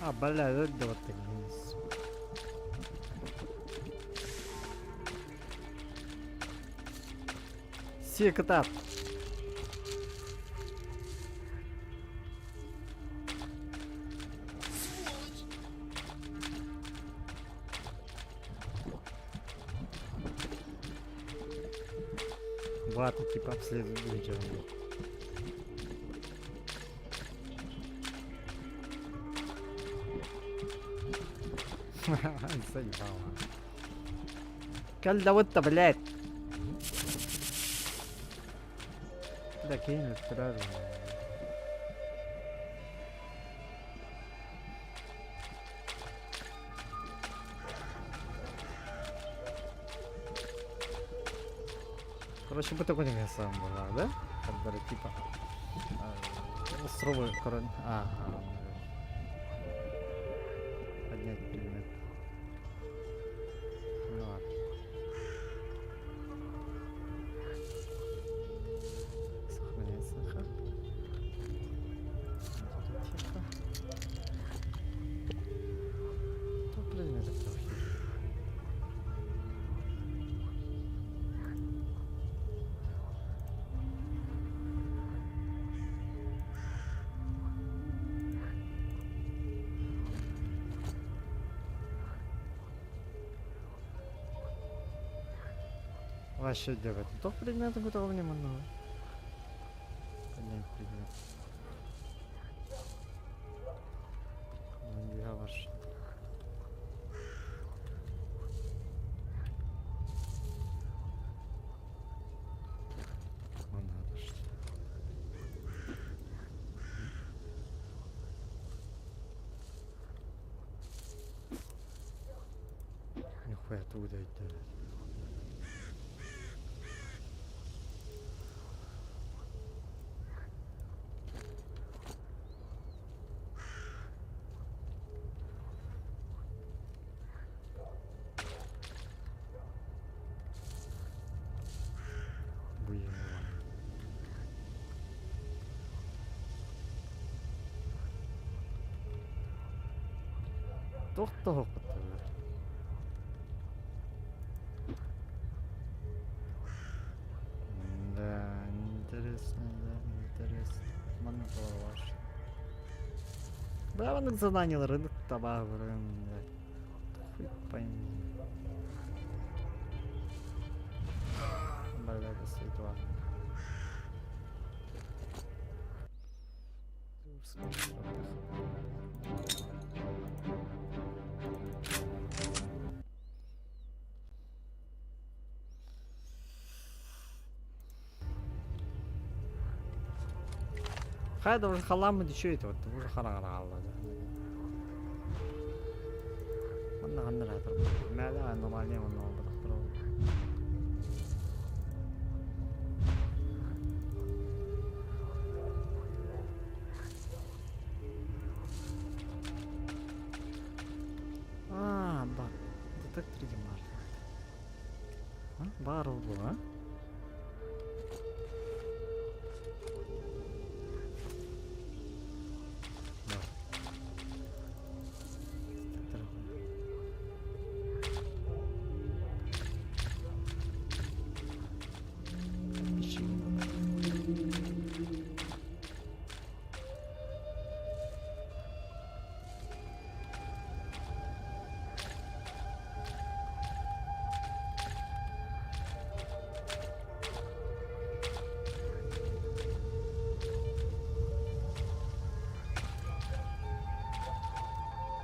А, бля, это вот так. Секта. Вату типа обследуют вечером. Заебало. Калда блядь. Да кинет сразу. Короче, бы такой не сам была, да? Когда типа островы корон. Ага. Поднять предмет. Ну ладно. Сохраняется. Тихо. Тут предметы. Вообще өйдөөбөтүм. Туох предметин көтөҕөбүн манна? Поднять предмет. Үөһэ бар. Нихуя тугу да өйдөөбөт. Туох да суохпуттар. Да, интересно, да, интересно. Манна туох баар. Бля, маннык заданиелары табаабырын, блядь. Хуй пойми. Бля, это светло. Хайа да уже халаммыт үчүгэй вот уже хараҥара хаалла Манна ханна эрэ Мээлэ аномалия манна буолбатахтар ол. Аа, бар. Детектор диэн баар. Баар ол буо, а? Бар. Детектор.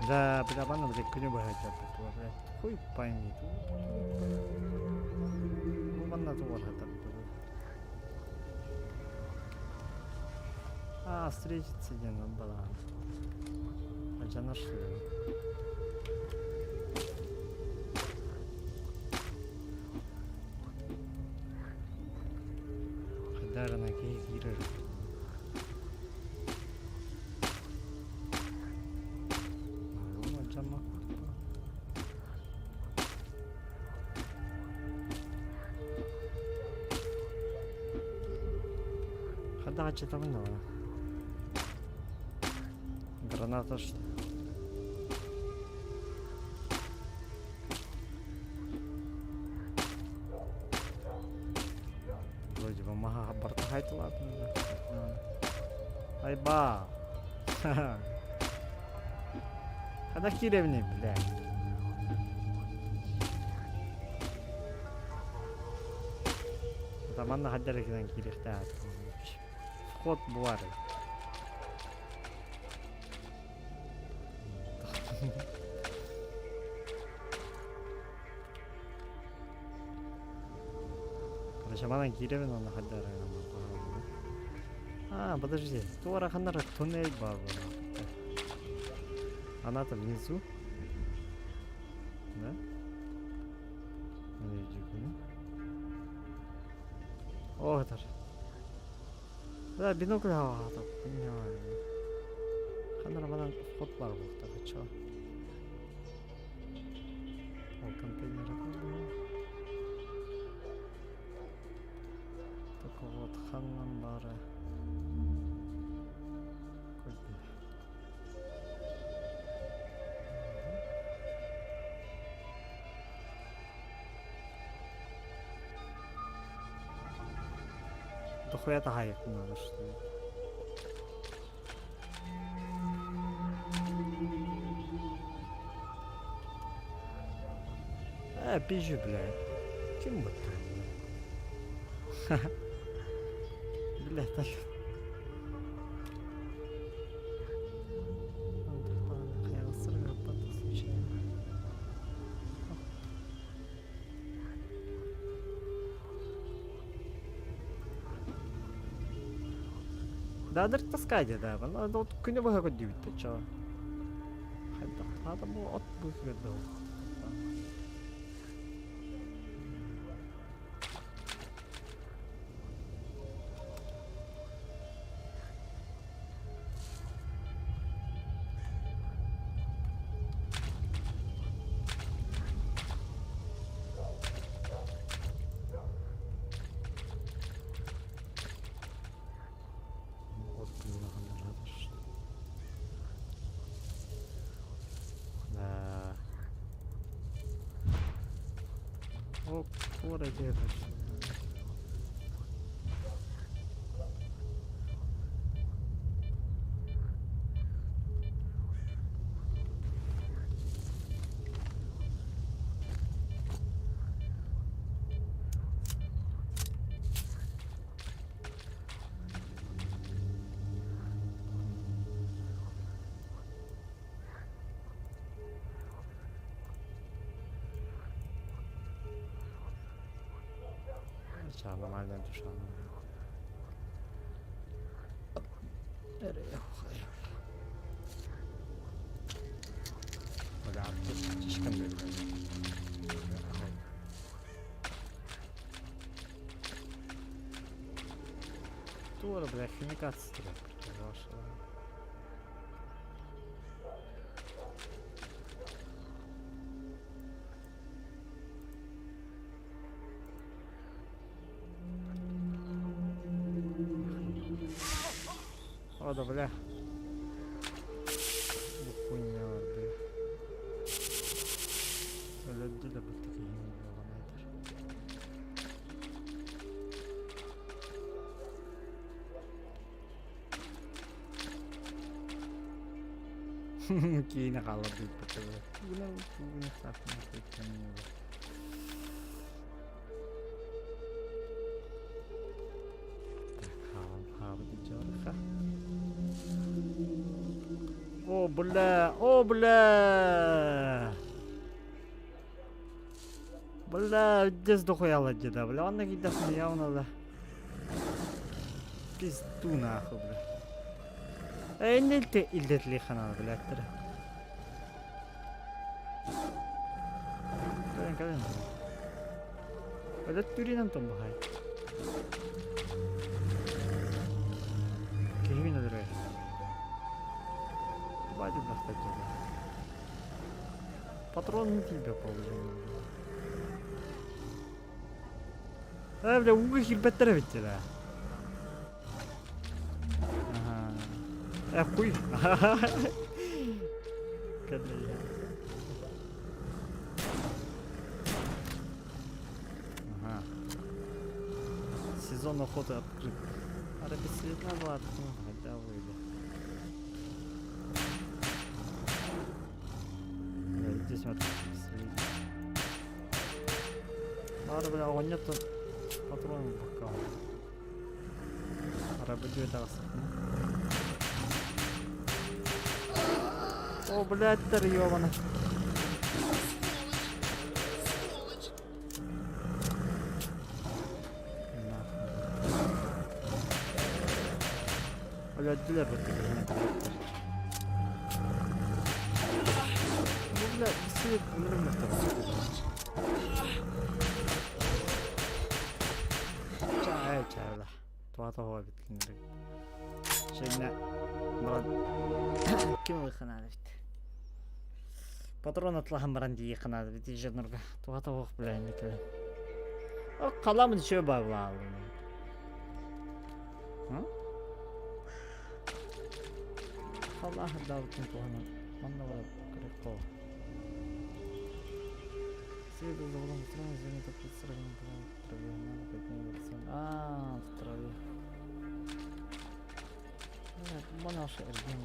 Да, бля, манна блядь, күнү быһа дьарбыт блядь. Хуй пойми. Бу манна тугар хатар А, встретиться диэн балаҕан. Алдьанар суоҕа. Хайдарына киһи киирэр. Алдьаммат Хайдах аччатабын даҕаны. Граната что? Вроде бы маха бартахайтылаатын да. Айба! Хайдах киирэбиний, блядь? Манна хайдах эрэ гынан киириэхтээх Вход баар. Короче, манан киирэбин уонна хайдах эрэ гынан А, подожди, туора ханна туннель баар буолла. Она-то внизу. Да? Оо, этэр. Да, бинокль хаҕаата, понимаю. Ханна эрэ манан вход баар буолуохтаах, чё? Ол контейнер Только вот ханнан баара көрдүм. Дохуя таһаайык надо что ли? Э, пизжу, блядь. Ким быттым? Бля, так. Случайно. Да, дыр таскай да, вот күнү быһа көрдүүбүт чо. Хайдах хаата бу от быһыгар да От Да. О, кура Нормально душа. Тура, бля, химикат О, да, бля. Бу хуйня бар, бля. Өлөддү да бу Киинэ хаалларбыт О, бля, о, бля! Бля, здесь дохуяла деда, бля, он на явно, да. Пизду нахуй, бля. Эй, илдетли ханал, бля, Кэлэн, кэлэн. Өлөттүүрүнэн томбухай. Киһибин өлөрөр. Бадю бахтать Патрон не тебе положение. Э, бля, ууга киирбэттэр эбит да. Ага. Э, хуй. Ага. Сезон охоты открыт. Арабисветна была, хотя выйду. Здесь вот Надо, бля, он нету патронов пока. Арабидю О, блядь, тар ёбана. Өлөдүлэр бу Бля, свет Чай, чай, бля. Туата хуа биткин Шейна баран ким ылыханаада бит. Патрон атлахан баран дии ханаада бит иженурга. Туата хуах бля инникеле. О, каламын шö баблаалын. Халаха даутын туһанан манна бар крепко. Свет за углом сразу занято предстройным в траве. Надо поднять А, в траве. Манаша эрген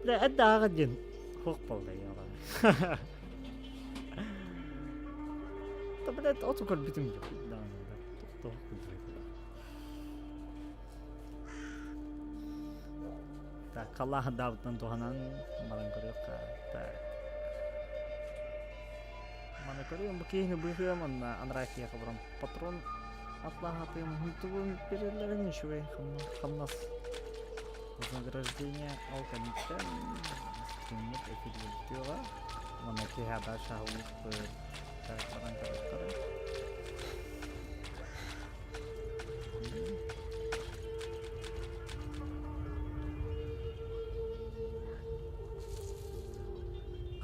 Бля, это один. Хух полда я. Да, блядь, оту көрбүтүм даҕаны, блядь, туох курдук. Так, халлааһындаабытынан туһанан баран көрүөххэ. Так. Маны көрүөм, бу киһини быыһыам, онно анараа киһиэхэ баран патрон атлаһатыым, тугун береллэрин үчүгэй хамнас вознаграждение ол кэнниттэн стриммит эфирдиэҕэ. Манна киһи дальше аһыллык так баран көрүөхтэрэ.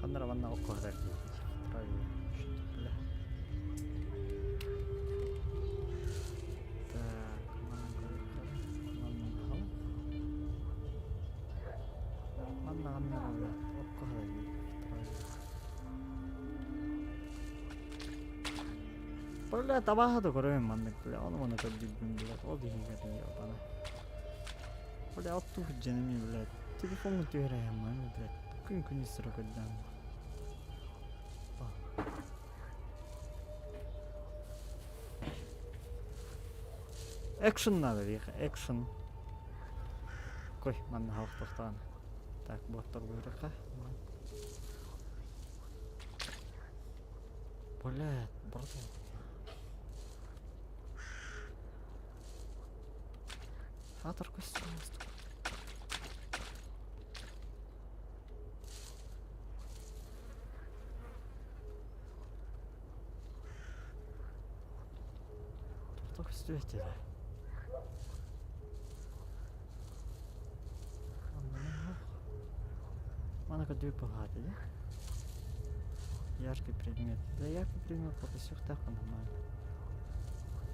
Ханна манна окко хатар Так, манна манна окко Бля, табаха да көрөйүн маннык, бля, ону маны көрдүүрбүн, бля, ол иһигэр ебана. Бля, оттуу сылдьан бля, телефоҥҥун түһэрэйэн бля, күн күнүс көрдөөн. Экшен надо, веха, экшен. Кой, манна халықтықтан. Так, боттар бұйрыққа. Блядь, братан. Атор костюм. Туох көстүбэт этэ. Мана көрдүү палаата дии. Яркий предмет. Да яркий предмет пока так нормально.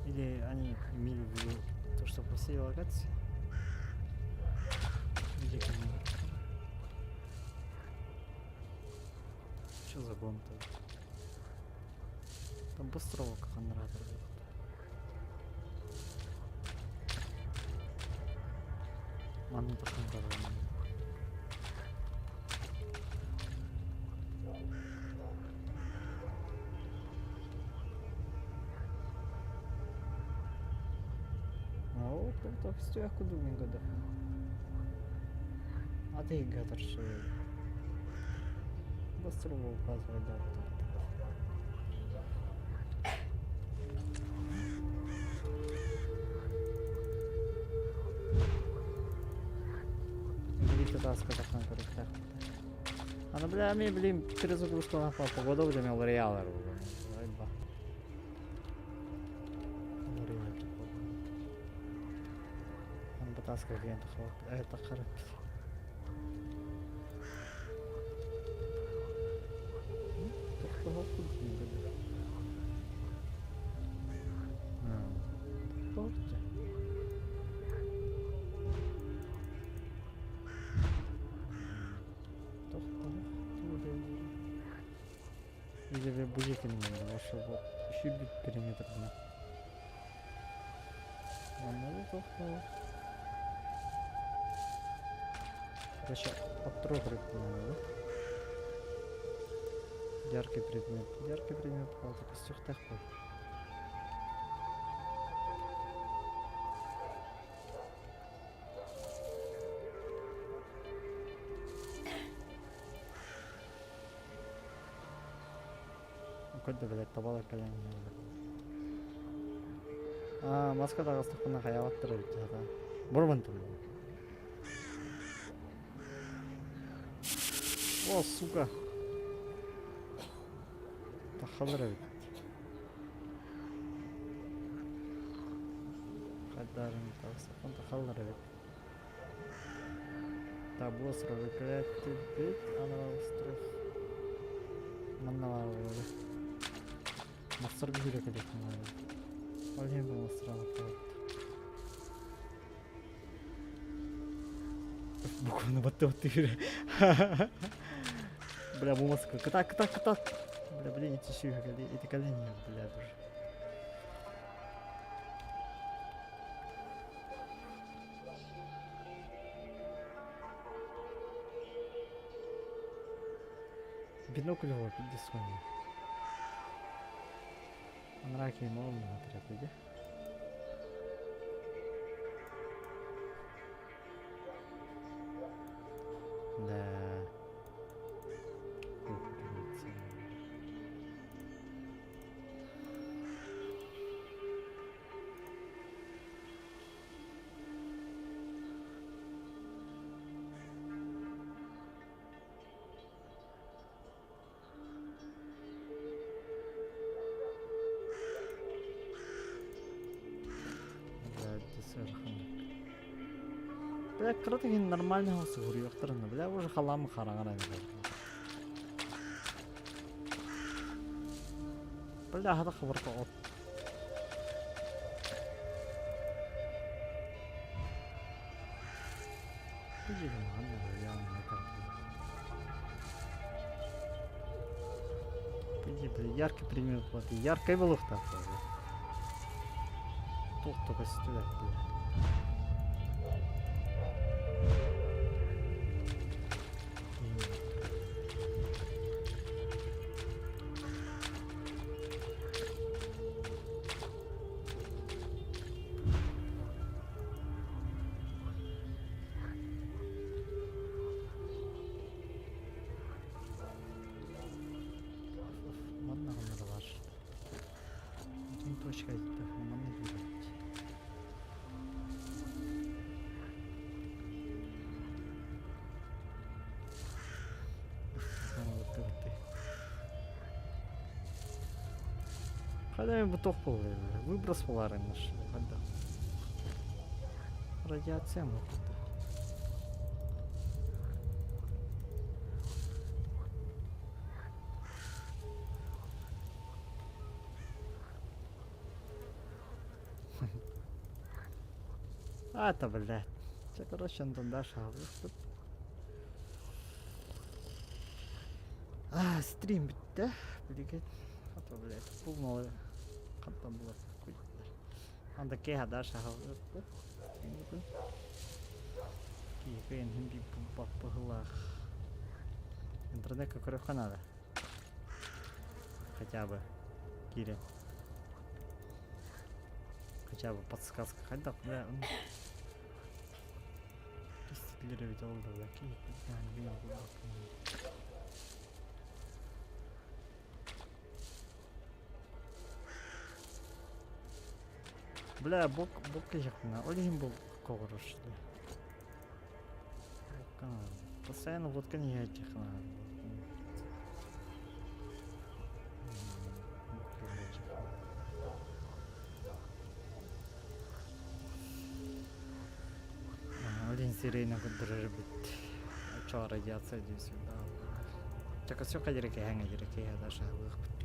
Или они имели в виду то, что по всей локации? Или Что за гон-то? Там быстро генератор. Манна тахсан көрөм. Оо, тоқ кудук мин көрдөхпүнэ. Аты торшы. Быстро указывать, да. Билите таска тахсан көрүктэх. Аны бля, мен блин, перезагрузка погода буде мен L'Oreal ба. L'Oreal. Аны батаска клиент это харап. Или будет именно вашего еще периметр. Короче, потрогать надо, да? Яркий предмет. Яркий предмет, правда, костюх такой. Куда, блядь, табалар кэлэн Аа, маска таҕыстахпына хайаабаттар эбит дьаһата. Бурмантым. О, сука. Тахалар эбит. Хайдарын таҕыстахпын тахаллар эбит. Табу срывыклять анал остров. Манна баар буолар. Мастар бүһүрэ кэлиэххин наада. Ол иһин бу мастар Буквально баттыбат түһүрэ. Бля, бу маска. Кытаат, кытаат, кытаат. Бля, блин, ити сүүһэ кэлии, ити кэлэн иһэр, блядь, уже. Бинокль вот, иди Соня. Анараа киһим ол оннуга этэ Да. Бля, кырата иһин нормально суруйуохтарына, бля, уже халаам хараҥар Бля, хата хабарта от. Яркий пример вот. Яркай буолуохтаах Туох да көстүбэт Манна бар. Бүтүн точка айтта. Манна киирбит. Хайда бу туох буолла выброс буолаарын хайда радиация буолбута А, это, блядь. Че, короче, Антон Даша, А, стрим бүттэ. Билигин. А то, блядь, пулмалы. Хантан булар. Анда кеха Даша Киһи хин би баппыһылаах. Интернетка көрөххө надо. Хотя бы. Кире. Хотя бы подсказка. Хайдах, бля, Истилер эбит ол да, бля, Бля, бок, бок киһиэхпинэ, ол иһин бу коҕуруш Постоянно водка не иһээччи Один сирена көрдөрөр эбит. Оччоҕо радиация дии всегда. Чакасёка дьэрэкэһэҥ дьэрэкэһэ даже ылыахпыт.